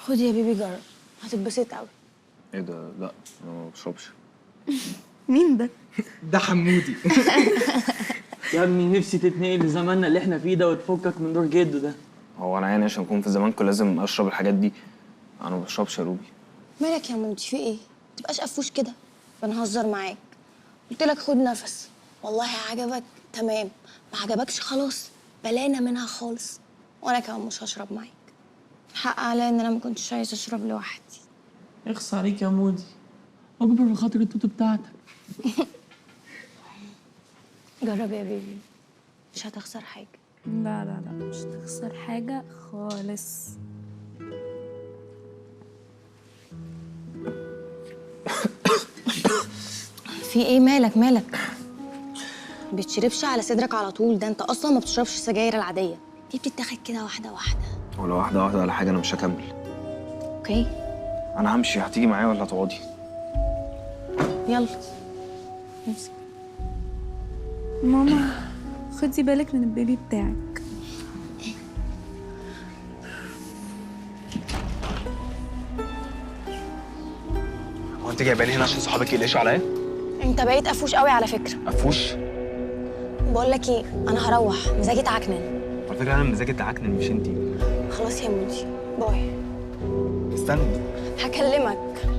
خد يا baby جرب، هتتبسط قوي. ايه ده؟ لا انا ما بشربش. مين ده؟ ده حمودي. يا ابني نفسي تتنقل لزماننا اللي احنا فيه ده وتفكك من دور جده ده. هو انا يعني عشان اكون في زمانكم لازم اشرب الحاجات دي؟ انا ما بشربش يا روبي. مالك يا مودي؟ في ايه؟ ما تبقاش قفوش كده، بنهزر معاك. قلت لك خد نفس، والله عجبك تمام، ما عجبكش خلاص بلانا منها خالص. وانا كمان مش هشرب معاك. حق عليا ان انا ما كنتش عايزه اشرب لوحدي. اخص عليك يا مودي، اكبر بخاطر التوتو بتاعتك. جرب يا بيبي، مش هتخسر حاجة. لا لا لا، مش هتخسر حاجة خالص. في ايه؟ مالك مالك؟ بتشربش على صدرك على طول ده؟ انت اصلا ما بتشربش السجاير العادية دي، بتتاخد كده واحدة واحدة. ولا واحدة واحدة ولا حاجة، انا مش هكمل. okay انا همشي، هتيجي معايا ولا هتقعدي؟ يلا امسك. ماما خدي بالك من ال baby بتاعك. هو انت جايباني هنا عشان صحابك يقلشوا عليا؟ انت بقيت قفوش قوي على فكرة. قفوش؟ بقول لك ايه، انا هروح، مزاجي اتعكنن. على فكرة انا مزاجي اتعكنن مش انتي. خلاص يا مودي، bye. استني هكلمك.